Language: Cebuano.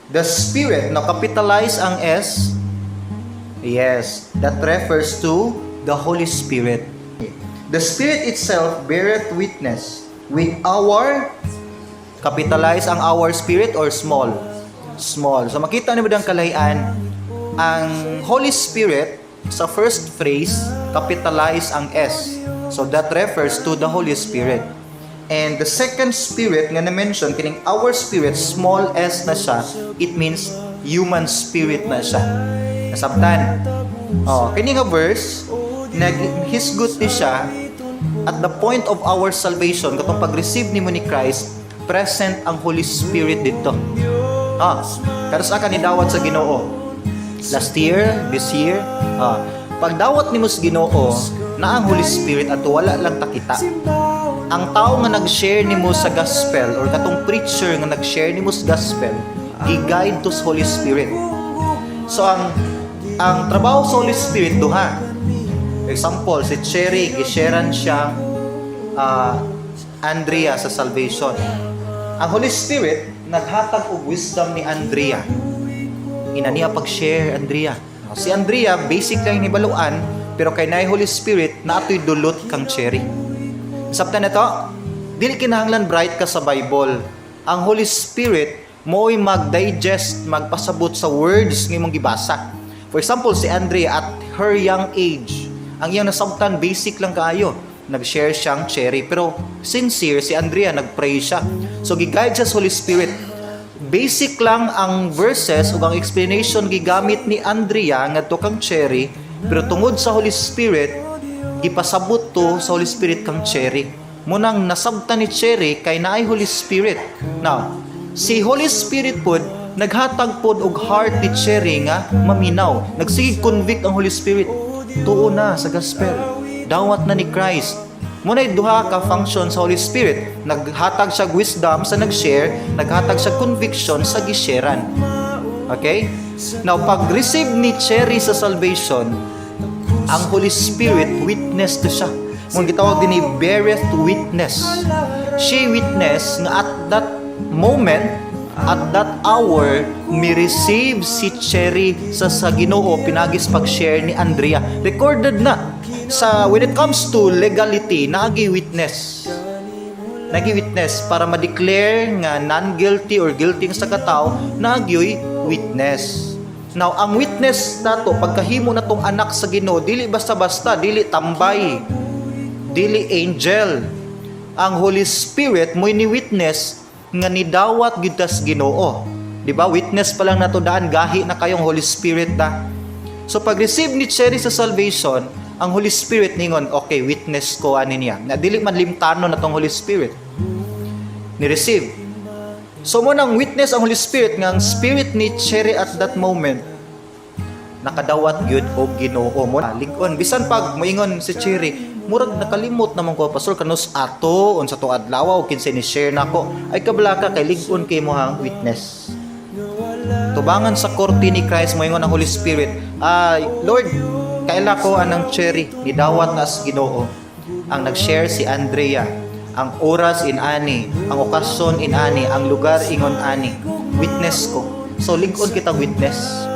The Spirit, no, capitalize ang S. Yes, that refers to the Holy Spirit. The Spirit itself beareth witness with our, capitalize ang our spirit or small? Small. So makita nimo ang kalahian, ang Holy Spirit sa first phrase, capitalize ang S. So that refers to the Holy Spirit. And the second spirit nga na-mention, kining our spirit, small s na siya, it means human spirit na siya. Nasabtan? Oh, kini nga verse, naghisgot ni siya at the point of our salvation, katong pag-receive nimo ni Christ, present ang Holy Spirit dito. Ah, kanus-a ka nidawat sa Ginoo? Last year, this year, pagdawat nimo sa Ginoo, na ang Holy Spirit at wala lang takita. Ang tao nga nag-share nimo sa gospel or katong preacher nga nag-share nimo sa gospel, gi-guide to sa Holy Spirit. So ang trabaho sa Holy Spirit duha. Example, si Cherry, gi-sharean siya Andrea sa salvation. Ang Holy Spirit naghatag og wisdom ni Andrea. Ina niya pag-share Andrea. Si Andrea basic lang hibaluan, pero kay naay Holy Spirit na atoy dulot kang Cherry. Sabtan na to, dili kinahanglan bright ka sa Bible. Ang Holy Spirit mo'y mag-digest, magpasabot sa words nga imong gibasa. For example, si Andrea at her young age, ang iyang nasabtan basic lang kaayo. Nag-share siyang Cherry, pero sincere si Andrea, nag-pray siya. So gi-guide siya sa Holy Spirit. Basic lang ang verses ug ang explanation gigamit ni Andrea ngadto kang Cherry, pero tungod sa Holy Spirit, gipasabot to sa Holy Spirit kang Cherry. Munang nasabtan ni Cherry kay naay Holy Spirit. Now, si Holy Spirit pod naghatag pod og heart ni Cherry nga maminaw. Nagsige convict ang Holy Spirit. Tuo na sa gospel. Dawat na ni Christ. Muna'y duha ka function sa Holy Spirit. Naghatag siya wisdom sa nag-share, naghatag siya conviction sa gisharean. Okay? Now, pag-receive ni Cherry sa salvation, ang Holy Spirit witness to siya. Mao gitawag din ni beareth witness. She witness nga at that moment, at that hour, mi-receive si Cherry sa Ginoo pinagis pag-share ni Andrea. Recorded na. Sa when it comes to legality, naagi witness. Nagi witness para ma-declare nga non-guilty or guilty sa katao, nagyoy witness. Now, ang witness nato pagkahimo na tong anak sa Ginoo, dili basta-basta, dili tambay, dili angel. Ang Holy Spirit mo'y ni witness nga nidawat gyud tas Ginoo. Di ba? Witness pa lang nato daan, gahi na kayong Holy Spirit na. So pag receive ni Cherry sa salvation, ang Holy Spirit ningon, "Okay, witness ko ani niya." Na dili man limtano na tong Holy Spirit. Ni receive. So mo nang witness ang Holy Spirit nga ang spirit ni Cherry at that moment nakadawat gyud og Ginoo mo. Lig-on bisan pag moingon si Cherry, "Murag nakalimot naman ko, pastor, kanus ato, unsa to adlaw o kinsay ni share nako." Ay kabalaka kay lig-on kay mo ang witness. Tubangan sa korte ni Christ, moingon ang Holy Spirit, "Ay Lord, kaila ko anang Cherry nidawat na sa Ginoo. Ang nag-share si Andrea, ang oras in-ani, ang okasyon in-ani, ang lugar ingon ani, witness ko." So lig-on kitang witness.